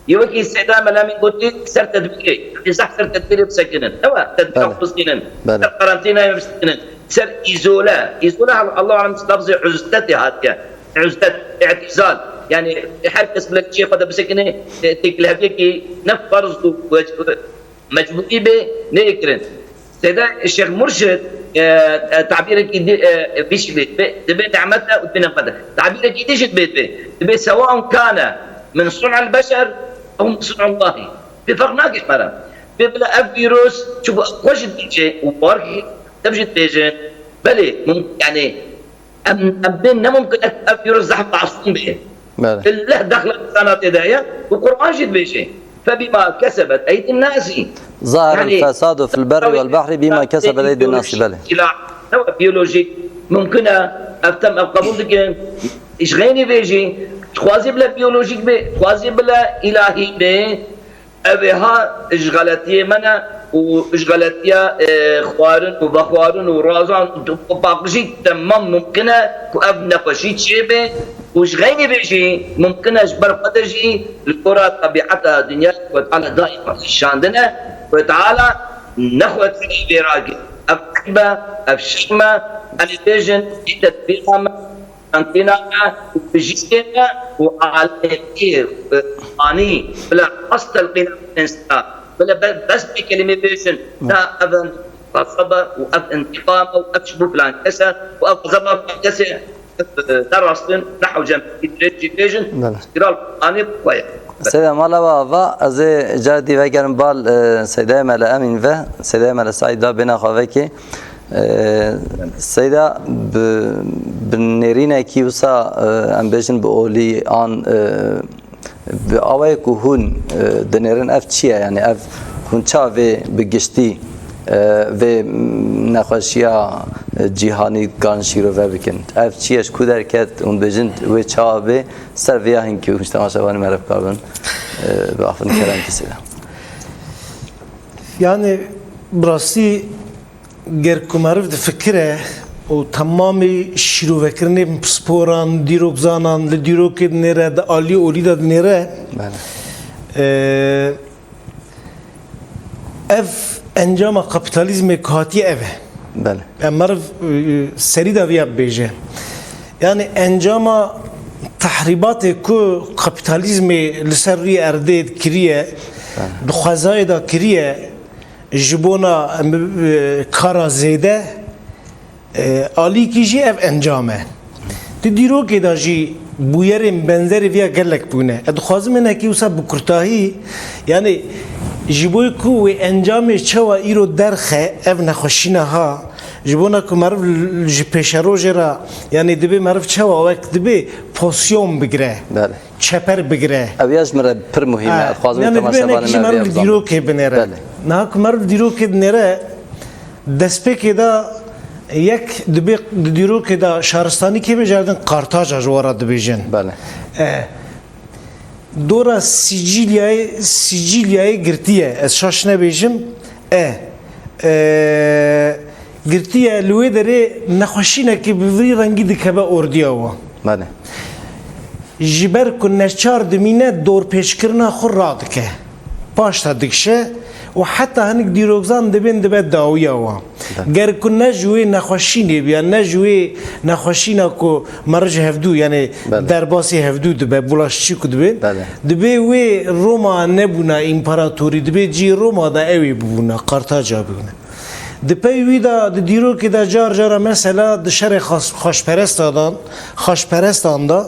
yê wekî Seyda Mela min gotî ser tedbîrê. Em ê zehf ser tedbîrê bisekinin. Ew e, tedbîra Belê. xwe bisekinin. Belê. Ser karantînayê bisekinin. Ser îzole. Îzole, Allah alem, lafzê uzletê hatiye. Uzlet, îtîzal. Yani her kes bile kişiyê xwe de bisekine, e, têkileviyekî ne ferz û wec-, mecbûrî bê neyê kirin. Seyda Şêx Murşid, e, e, tabîrekî di, e, vî şiklî dibe, dibe nîmet e û dibe nîqmet e. Tabîrekî din jî dibe, dibe. Dibe sewaun kane min sun'il beşer ew min sun'illahî. Bê ferq nake ji me re. Bê bila ev vîrus, çi ku xwe jî dibêje û warkî dev jî dibêjin. Belê, mum-, yani, Em, em bên ne mumkin e ev vîrus zehf masûm bê. Belê. Illeh dexla însana tê de ye û Qur'an jî dibêje. Febima kesebet eydin nasi. Zahar el fesadu fil berri vel bahri bima kesebet eydin nasi. Belê. Silah, ne biyolojik, mumkin e, ev tem ev qebûl dikin. Ji xeynî vê jî, dixwazî bile biyolojik bê, dixwazî bile îlahî bê. Ev ê ha ji xeletiyê me ne û ji xeletiya, e, xwarin û vexwarin û razan û paqijî temam mumkin e ku ev nexweşî çêbe û ji xeynî vê jî mumkin e ji ber xwe de jî li gora tebîeta dinyayê Xwedê Teala daîma kişandine. Xwedê Teala ne Xwedê vê ragir. Ev eyb e, ev şerm e, em ê bêjin, dî tedbîra me. Tîna me û bijîşkê me û alemê, e, anî, bila rast telqîna insana, bila be-, bes bê kelîmê bêjin, na ev in xezeb e û ev intîqam e û ev ji bo filan kes e û ev xezeba filan kesê, e, ne rast in, ne hewce em dirêj jî bêjin, Belê. Îstîral anî xwe ye. Seyda, mala we ava, ez ê carê dî vegerim bal, e, Seydayê Mele Emîn ve, Seydayê Mele Saîd da bêne xwe vekê. E, Seyda, bi, bi nêrînekî wisa, e, em bêjin bi olî an, e, bi awayê ku hûn, e, dinêrin, ev çi ye? Yani ev hûn çawa vê bi giştî, e, vê nexweşiya, e, cîhanî kan şîrove bikin? Ev çi ye? Ji ku derket? Hûn bêjin wê çawa bê? Ser vêya hinkî hûn ji temaşevanê me re bikarbin, e, biafin kerem kisê de. Yani, bi rastî, ger ku meriv difikire û temamî şîrovekirinê pisporan, dîrokzanan, li dîrokê dinêre, di alî olî de dinêre, Bele. e, Ev encama kapîtalîzmê ku hatiye ev e. Bele. Em meriv, e, serî de viya bibêje. Yani encama tehrîbatê ku kapîtalîzmê li ser rûyê erdê kiriye, Bele. Di xwezayê de kiriye, ji bona, em, e, kara zêde, E, alîkî jî ev encam e. Di dîrokê de jî bûyerên benzerê viya gelek bûne. Ez dixwazim hinekî wisa bi kurtahî, yani ji bo ku wê encamê çawa îro derxe ev nexweşîna ha, ji bona ku meriv l-, ji pêşerojê re, yani dibê meriv çawa wek dibê pozisyon bigire. Bele. Çeper bigire. Ev ya ji min re pir muhîm e. Ha, ez dixwazim yani dibê temaşevanê hinekî jî me meriv li biyazan. Dîrokê binêre. Bele. Niha ku meriv li dîrokê dinêre, destpêkê de yek dibê di dîrokê de şaristanî kê bêje, erdin Kartaca ji we re dibêjin. Bele. E, dora Sîcîlyayê, Sîcîlyayê girtiye. Ez şaş nebêjim. E, e, girtiye, li wê derê nexweşînekê bi vî rengî dikeve ordiya wan. Bele. Ji ber ku neçar dimîne, dorpêçkirina xwe radike. Paşta dikişe û heta hinek dîrokzan dibên dibe dawiya wan. Bele. Ger ku ne ji wê nexweşînê biya, ne ji wê nexweşîna ku meriv ji hevdû, yani Bele. Derbasî hevdû dibe, bulaşçî ku dibe, Bele. Dibê wê Roma nebûna împaratorî, dibê cî Roma de ew ê bibûna, Kartaca bibûne. Di pey wî de, di dîrokê de car cara mesela di şerê xas-, xaçperesta de, xaçperestan de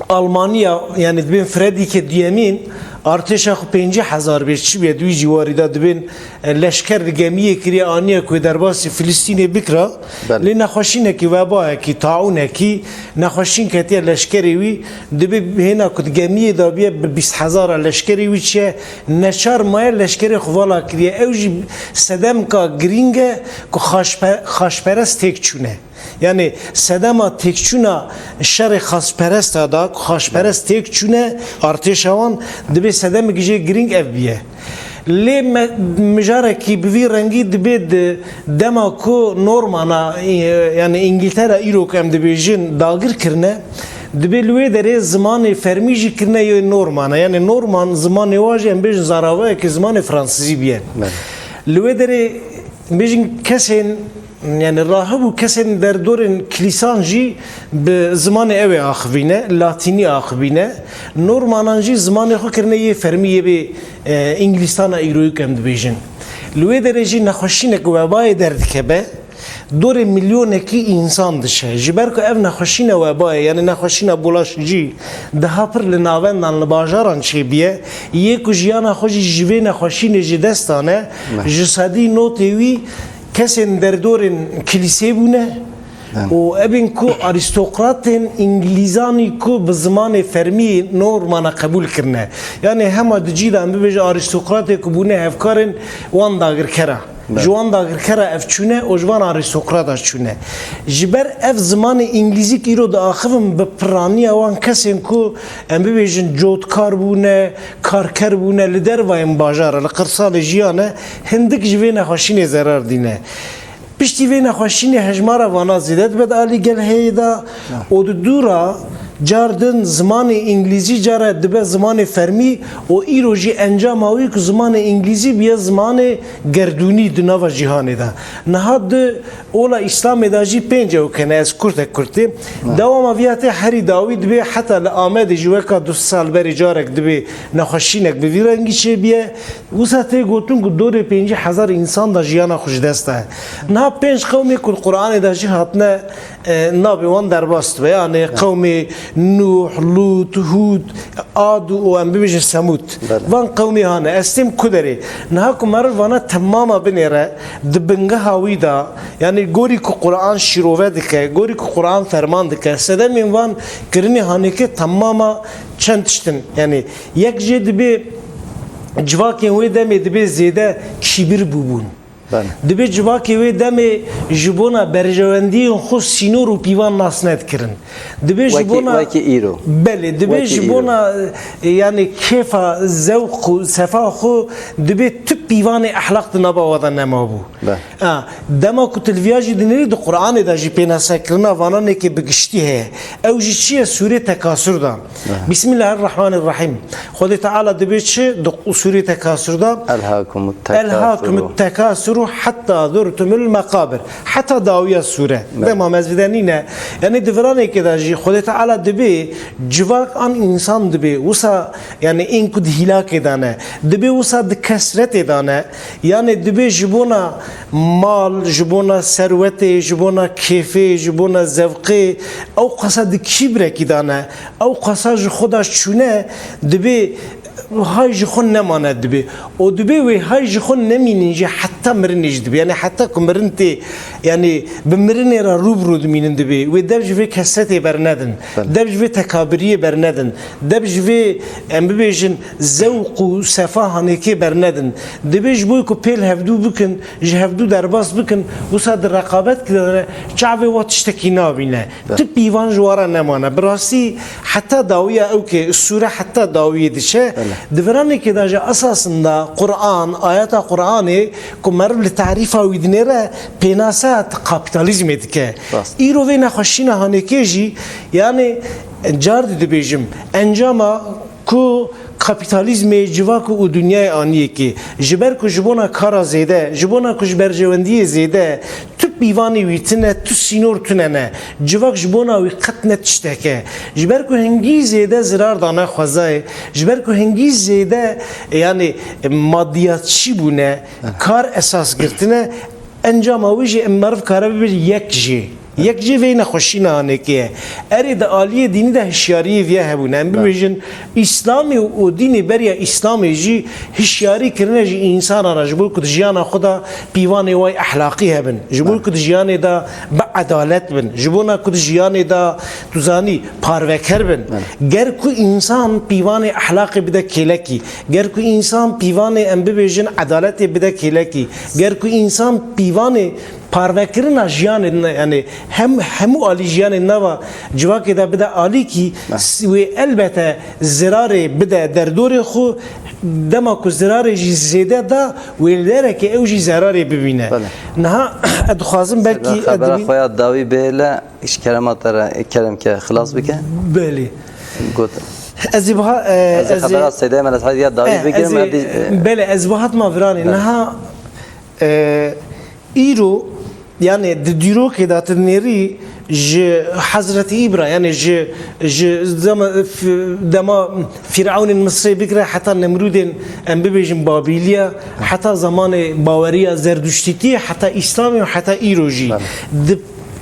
Almanya, yani dibên Fredrîkê duyemîn, artêşa xwe pêncî hezar bê çi bê, di wî ciwarî de dibên, e, leşker di gemiyê kiriye, aniye ku derbasî Filistînê bikira. Belê. Lê nexweşînekî, webayekî, taûnekî, nexweşîn ketiye leşkerê wî, dibê hêna ku di gemiyê de biye bi bîst hezara leşkerê wî çiye, neçar maye leşkerê xwe vala kiriye. Ew jî sedemka girîng e ku xaşpe-, xaşperest têk çûne. Yani sedema têkçûna şerê xaşperesta da ku xaşperest têk çûne artêşa wan, dibê sedemek jê girîng ev biye. Lê me-, mijarekî bi vî rengî dibê di dema ku Normana, e, yani Îngiltere îro ku em dibêjin dagir kirine, dibê li wê derê zimanê fermî jî kirine yê Normana. Yani Norman zimanê wa jî em bêjin zaravayekî zimanê fransizî biye. Belê. Li wê derê bêjin kesên, yani rahib û kesên derdorên kilîsan jî bi zimanê ew ê axivîne, latînî axivîne. Normanan jî zimanê xwe kirine yê fermî yê bê, e, Îngilîstana îroyî ku em dibêjin. Li wê derê jî nexweşînek webayê derdikeve, dorê milyonekî însan dişe. Ji ber ku ev nexweşîna webayê, yani nexweşîna bulaşicî, daha pir li navendan, li bajaran çêbiye, yê ku jiyana xwe jî ji vê nexweşînê ji dest dane, Ne. ji sedî notê wî kesên derdorên kilîsê bûne Dem. û ebên ku arîstokratên Îngilîzanî ku bi zimanê fermî Normana qebûl kirine. Yani hema di cî de em bibêje arîstokratê ku bûne hevkarên wan dagirkera. Belê. Ji wan dagirkera ev çûne û ji van arîstokrata çûne. Ji ber ev zimanê Îngilîzî ku îro diaxivin bi piraniya wan kesên ku em bibêjin cotkar bûne, karker bûne, li dervayên bajara, li qirsalê jiyane, hindik ji vê nexweşînê zerar dîne. Piştî vê nexweşînê hejmara vana zêde dibe di alî gel heyê de û di dû re car din zimanê Îngilîzî care dibe zimanê fermî û îro jî encama wî ku zimanê Îngilîzî biye zimanê gerdûnî di nava cîhanê de. Niha di ola Îslamê de jî pênc ew kene, ez kurtek kurtê. Dewama viya tê herî dawî dibê heta li Amedê jî weka du sal berê carek dibê nexweşînek bi vî rengî çêbiye. Wisa tê gotin ku dorê pêncî hezar însan da jiyana xwe ji dest daye. Niha pênc qewmê ku li Quranê de jî hatine, e, navê wan derbas dibe. Yani qewmê Nûh, Lût, Hûd, Ad û em bibêjin Semûd. Belê. Van qewmê hane. Ez têm ku derê. Niha ku meriv vana temama binêre, di bingeha wî de, yani gorî ku Quran şîrove dike, gorî ku Quran ferman dike, sedemên van kirinê hanêkê temama çend tişt in. Yani yek jê dibê civakên wê demê dibê zêde kîbir bûbûn. Belê. Dibê civakê wê demê ji bona berjewendiyên xwe sînor û pîvan nas nedikirin. Dibê ji Wekî, bona wekî îro. Belê, dibê Wekî ji îro. bona, e, yani kêfa, zewq û sefa xwe dibê tu pîvanê ehlaq di nava wa de nemabû. Belê. A, dema ku tu li viya jî dinêrî di Qur'anê de jî pênasekirina vananekê bi giştî heye. Ew jî çi ye? Sûrê Tekasur de. Belê. Bismillahirrahmanirrahim. Xwedê Teala dibê çi? Di Sûrê Tekasur de. Elhakumut tekasuru. Elhakumut tekasuru hatta zurtumul mekabir. Heta dawiya sûre. Belê. Dema ez vide nîne. Yani di viranekê de jî Xwedê Teala dibê civak an însan dibê. Wisa yani ên ku di hîlakê de ne. Dibê wisa di kesretê de ne. Yani dibê ji bona mal, ji bona serwetê, ji bona kêfê, ji bona zevqê, ew qasa di kîbrekî de ne. Ew qasa ji xwe de çûne, dibê hay ji xwe nemane dibê. Û dibê wê hay ji xwe nemînin jî heta mirinê jî dibê. Yani heta ku mirin tê, yani bi mirinê re rû bi rû dimînin dibê. Wê dev ji vê kesretê bernedin. Belê. Dev ji vê tekabiriyê bernedin. Dev ji vê, em bibêjin, zewq û sefa hanêkê bernedin. Dibê ji bo ku pêl hevdû bikin, ji hevdû derbas bikin, wisa di reqabet kirine, çavê wa tiştekî nabîne. Belê. Tu pîvan ji wa re nemane. Bi rastî heta dawiya ew ke, sûre heta dawiyê diçe. Belê. Di viranekê de ji esasında Quran, ayeta Quranê ku meriv li tarîfa wî dinêre, pênase kapîtalîzmê dike. Rast. Îro vê nexweşîna hanekê jî, yani car dî dibêjim, encama ku kapîtalîzmê civak û dinyayê aniyekê, ji ber ku ji bona kara zêde, ji bona ku ji berjewendiyê zêde, tu pîvanê wî tune, tu sînor tune ne. Civak ji bona wî qet ne tiştek e. Ji ber ku hingî zêde zirar dane xwezayê, ji ber ku hingî zêde, yani, madiyatçî bûne, kar esas girtine, encama wî jî em meriv kare bibêje yek jê. Yek jê vê nexweşîna hanekê ye. Erê, di aliyê dînî de hişyariyê viya hebûne. Em bibêjin, Îslamê û, û dînê beriya Îslamê jî hişyarî kirine ji însanan re, ji bo ku di jiyana xwe de pîvanê wê ehlaqî hebin. Ji bo ku di jiyanê de bi edalet bin. Ji bona ku di jiyanê de, tu zanî, parveker bin. Ger ku însan pîvanê ehlaqê bide kêlekî, ger ku însan pîvanê, em bibêjin, edaletê bide kêlekî, ger ku însan pîvanê parvekirina jiyanê, yani hem, hemû alî jiyanê nava civakê de bide alîkî, s-, wê elbete zirarê bide derdorê xwe, dema ku zirarê jî zêde da, wê li derekê ew jî zerarê bibîne. Belê. Niha ez dixwazim belkî Xebera xwe ya dawî bihêle, ji kerema te re, kerem ke xilas bike. Belê. Got. Ez ê biha, e, Ez ê ez ê xebera Seydê Mele Saîd ya dawî e, bigirim, ez ê, hevdî, e, belê, ez bihatma viranê. Belê. Niha, e, îro, yani di dîrokê de tu dinêrî ji Hezretî Îbra, yani ji, ji zema-, f-, dema Fîrewnên Misrê bigire heta Nemrûdên, em bibêjin, Babîliya, heta zamanê baweriya Zerduştîtiyê, heta Îslamê û heta îro jî. Belê. Di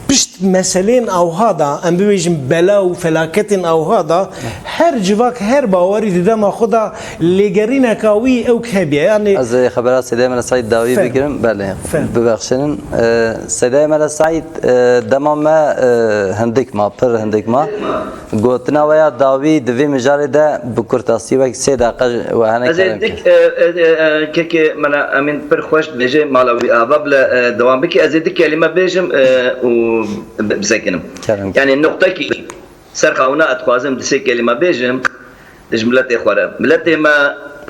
pişt meseleyên awha da, em bibêjin bela û felaketên awha da, her civak, her bawerî di dema xwe da lêgerîneka wî ewk hebiye. Yani Ez ê xebera Seydê Mele Saîd dawî Ferm. bigirim. Belê, Ferm. bibexşînin. Ee, Seydê Mele Saîd, e, dema me, e, hindik ma, pir hindik ma. Gotina we ya dawî di vî mijarê de bi kurtasî wek sê deqe we hene Ez ê kerem dik, ke. e, e, e, e, kekê me ne, Emîn, pir xweş dibêje, mala wî ava bile, e, dewam bike. Ez ê di kelîme bêjim, e, û bi-, bisekinim. Kerem. Yani nuqtekî ser xewna ez dixwazim di sê kelîme bêjim, ji miletê xwe re. Miletê me,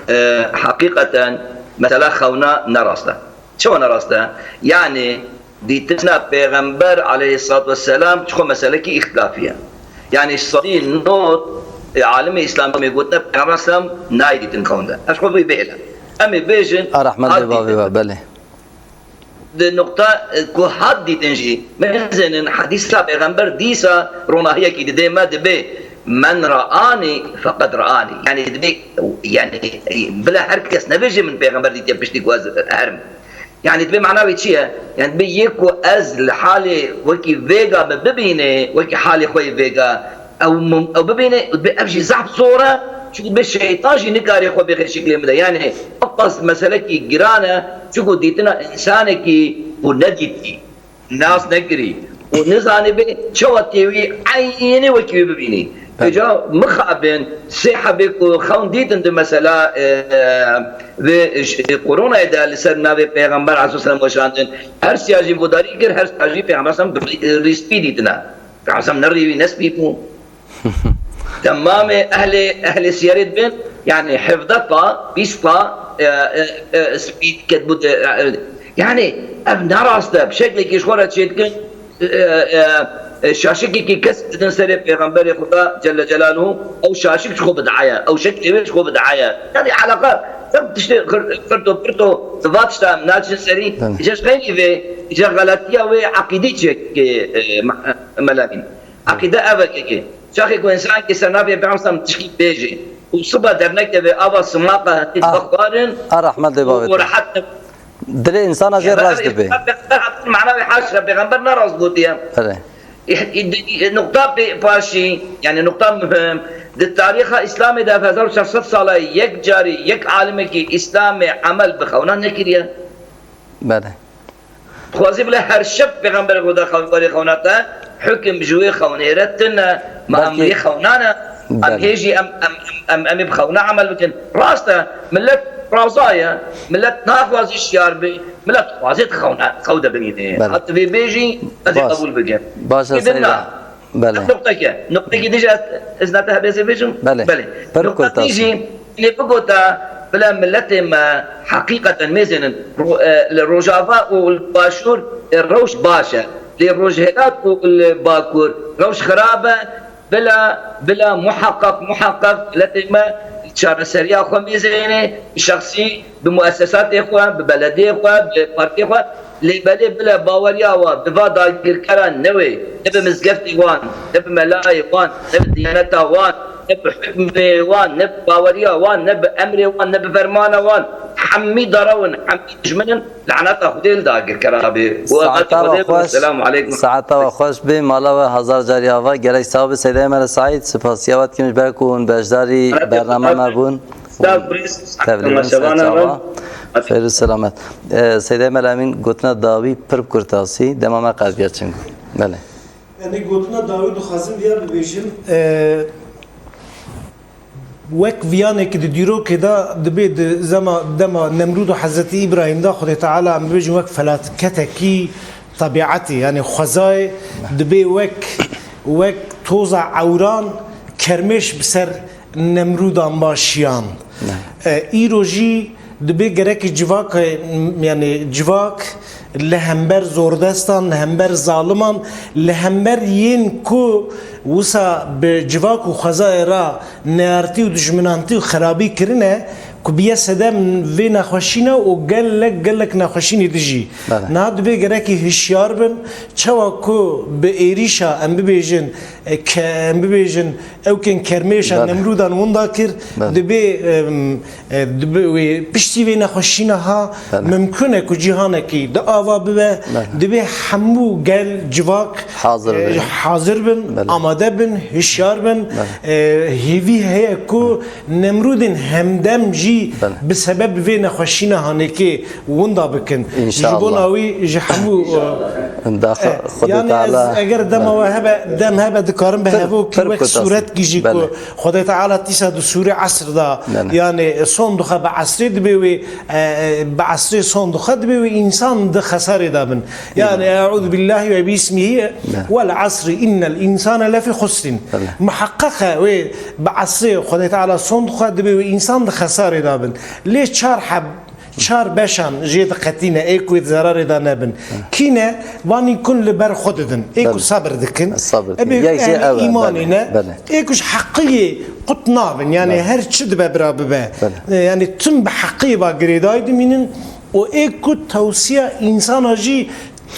e, heqîqeten mesela xewna ne rast e. Çawa ne rast e? Yani dîtina Pêxember aleyhissalatu vesselam çi xwe meselekî îxtilafî ye. Yani sedî nod, e, alimê Îslamê gotine Pêxember aleyhisselam nayê dîtin xewn de. Ez xwe vê bihêle. Em ê bêjin, A rehmet hat bê bavê dîtin. we, belê. Di nuqta, e, ku hat dîtin jî, me nizênin hedîsa Pêxember dîsa ronahiyekî didê me dibê, "Men ra'ani feqed ra'ani." Yani dibê, yani, e, bila her kes nebêje min Pêxember dîtiye piştî ku ez herim. Yani dibê mana wê çi ye? Yani dibê yê ku ez li halê wekî vêga min bibîne, wekî halê xwe yê vêga, ew mum-, ew bibîne, dibê ev jî zehf zor e, çunku dibê şeytan jî nikare xwe bêxe şiklê min de. Yani ew qas meselekî giran e, çunku dîtina însanekî ku nedîtî, nas nekirî û nizanibê çawa tê wî eynî wekî wî bibînî. Tabii. Îca mixabin sê hebê ku xewn dîtin di mesela, e, e, vê ş-, koronayê de li ser navê Pêxember aleyhisselam weşandin. Her siya jî godarî kir, her siya jî Pêxember aleyhisselam bi rî-, rîspî dîtine. Pêxember aleyhisselam ne rî wî ne spî bû. Temamê ehlê, ehlê siyerê dibin, yani hevdeh pa, bîst pa, e, e, e, spî ketbû de, e, e, yani ev ne rast e, bi şeklekî ji xwe re çêdikin, e, e, e, şaşikekî kes didin serê Pêxemberê Xuda Celle Celaluhu, ew şaşik ji xwe bid'e ye, ew şeklê wê ji xwe bid'e ye. Yani eleqa, ev tiştê xir-, xirto pirto, di va tişta em naçin serî, Belê. îca ji xeynî vê, îca xelatiya wê eqîdî çêkê, e, me-, melemîn. Eqîde ev e kekê. Çaxê ku însankî ser navê Pêxember tişkî bêjê û siba dernekeve ava simaqa hetî Ah. dixwarin A rehmet lê û bavê û te. rehet ne. Dilê însana jê Ya, reş ev dibê. Pêxember hatin mana wê haşa, Pêxember ne rast gotiye. Erê. Îh-, î-, di-, î-, nuqta pê-, paşî, yani nuqta muhim, di tarîxa Îslamê de ev hezar û çar sed sala yek carî yek alimekî Îslamê emel bi xewna nekiriye. Belê. Dixwazî bile her şev Pêxemberê Xuda xew-, werê xewna te, hukim ji wê xewnê re tune, ma em Belkî wê xewna ne, em Belê. hê jî em, em, em, em, em ê bi xewna emel bikin. Rast e, millet raza ye, millet naxwazî şiyar bê, millet dixwazê di xewna, xew de bimîne. Belê. Hat vê bêjî, ez ê Baş. qebûl bikim. Baş e, Êdî Seyda. na. Belê. Ev nuqteke. Nuqtekî dî jî ez, ez nate hebê zê bêjim? Belê. Belê. Pir Nuqta kurtas. dî jî, lê bigota, bila miletê me heqîqeten mêzênin, ro-, e, li Rojava û li Başûr, e, rewş baş e. Lê Rojhilat û li Bakur rewş xirab e. Bila, bila muheqeq, muheqeq miletê me çareseriya xwe mêzêne, şexsî, bi muessesatê xwe, bi belediyê xwe, bi partiyê xwe, lê belê bila baweriya wan bi va dagirkera newê, ne bi mizgeftê wan, ne bi melayê wan, ne bi diyaneta wan, ne bi hukmê wan, ne bi baweriya wan, ne bi emrê wan, ne bi fermana wan, hemî darew in, hemî dijmin in, laneta Xwedê li dagirkera bê. Û Saeta we xweş, Selamu aleykum. Saeta we xweş bê, mala we hezar carî ava, gelek sax bê Seydayê me li Saîd, spasiya we dikim ji ber ku hûn beşdarî bername me bûn. Sağ ol, polis. Tevlî bin, ser çava. Xêr û selamet. E, Seydê Melemîn gotina dawî pir bi kurtasî, dema me qet geçin. Belê. Yanî gotina dawî dixwazim viya bibêjim. E, wek viyanekî di dîrokê de dibê di zema, dema Nemrûd û Hezretî Îbrahîm de Xwedê Teala em bibêjin wek felaketekî tebîetî, yanî xwezayê dibê wek, wek toza ewran kermêş bi ser Nemrûdan ba şiyan. Ne. E, îro jî dibê gerekî civak, e, m-, yanî civak li hember zordestan, li hember zaliman, li hember yên ku wisa bi civak û xwezayê re neyartî û dijminantî û xerabî kirine, ku biye sedem vê nexweşîne û gelek, gelek nexweşînê dijî. Bele. Niha dibê gerekî hişyar bin, çawa ku bi êrîşa em bibêjin, e, ke-, em bibêjin, ew kên kermêşa Bele. Nemrûdan winda kir, Bele. dibê, em, e, dibê wê piştî vê nexweşîna ha Bele. mimkun e ku cîhanekî di ava bibe, Bele. dibê hemû gel, civak, Hazir e, bin. hazir bin, Bele. amade bin, hişyar bin. Bele. E, hêvî heye ku Nemrûdên hemdem jî Bele. bi sebeb vê nexweşîna hanekê winda bikin. Ji İnşallah. bona wî ji hemû, e, Daxa Eh, Xwedê yani Teala. ez, eger dema Bele. we hebe, dem hebe dikarim bi Pir, hevokî pir wek kutas. sûretkî jî ku Bele. Xwedê Teala tîsa di sûrê Esr da, Bele. yani son dixe bi Esrê dibê wê, eh, bi Esrê son dixe dibê wê însan di xesarê de bin. Yani, Bele. Eûzu billahi ve bismihi, Bele. vel asri innel insane lefî xusrin. Bele. Muheqqeq e wê bi Esrê Xwedê Teala son dixe dibê wê însan di xesarê de bin. Lê çar heb Çar beşan jê diqetîne, ê ku ê di zerarê de nebin. Kî ne? Vanî kun li ber xwe didin. Ê ku Belê. sebir dikin. Sebir Ê dikin. bê Yek jê yani ew e, îmanê belê, ne. belê. Ê ku ji heqiyê qut nabin. Yani Belê. her çi dibe bira bibe. Belê. E, yani tim bi heqiyê ba girêdayî dimînin û ê ku tewsiya însana jî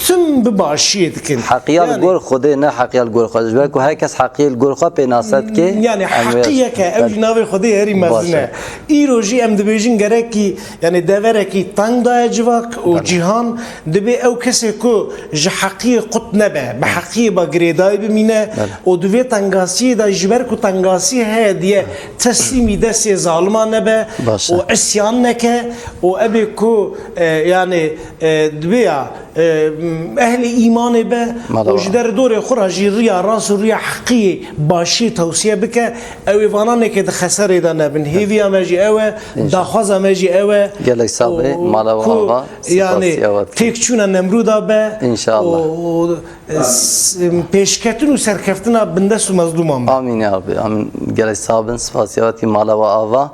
tim bi başiyê dikin. Heqiya li Yani- gor Xwedê, ne heqiya li gor xwe. Ji ber ku her kes heqiyê li gor xwe pênase dike, Yani em wê heqiyeke, ew jî navê Xwedê herî mezin Baş e. e. Îro jî em dibêjin gerekî, yani deverekî teng daye civak û Belê. cîhan dibê ew kesê ku ji heqiyê qut nebe, bi heqiyê ba girêdayî bimîne Belê. û di vê tengasiyê de ji ber ku tengasiyê heye diye teslîmî destê zalima nebe Baş e. û isyan neke û ebê ku, e, yani, e, dibê ya, e, ehlê îmanê be Mala û ji wa. der dorê xwe re jî riya rast û riya heqiyê başiyê tewsiye bike, ew ê vana neke di xeserê de nebin. Hêviya me jî ew e, İnşallah. daxwaza me jî ew e. Gelek sax be, Û mala wa ku, ava, yani, spasiya wa dikim. têkçûna Nemrûda be İnşallah. û, û, e, s-, pêşketin û serkeftina bindest û mezlûman be. Amîn ya Rabbi, amîn. Gelek sax bin, spasiya wa dikim, mala wa ava.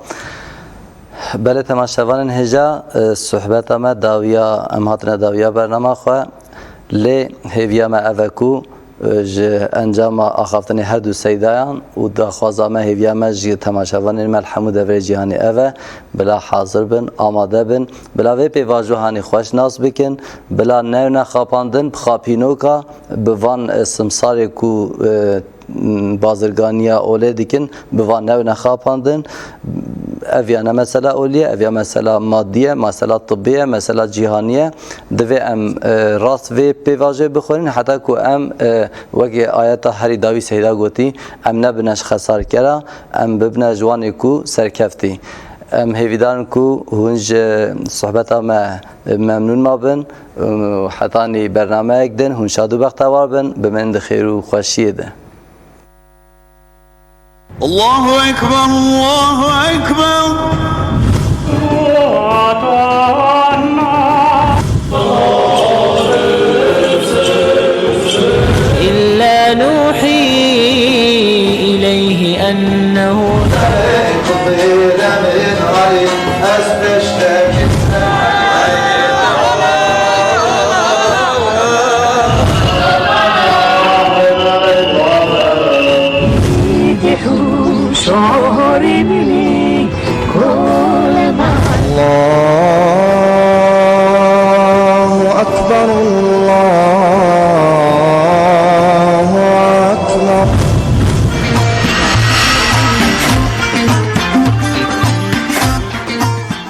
Belê temaşevanên hêja, e, sohbeta me dawiya, em hatine dawiya bernama xwe. Lê hêviya me ev e ku, e, ji encama axaftinê her du seydayan û daxwaza me, hêviya me ji temaşevanên me li hemû deverê cîhanê ev e, bila hazir bin, amade bin, bila vê pêvajohanê xweş nas bikin, bila newne xapandin bi xapînoka, bi van, e, simsarê ku, e, bazirganiya olê dikin, bi van newne xapandin. Ev ya ne mesela olî ye, ev ya mesela madî ye, mesela tibbî ye, mesela cîhanî ye. Divê em, e, rast vê pêvajoyê bixwînin, heta ku em, e, wekî ayeta herî dawî Seyda gotî, em nebine ji xesarkera, em bibine ji wanê ku serkeftî. Em hêvîdar in ku hûn ji sohbeta me memnûn mabin. Hetanî bernameyek din hûn şad û bextewar bin, bimînin di xêr û xweşiyê de. الله أكبر، الله أكبر. إلا نوحي إليه أنه الله أكبر، الله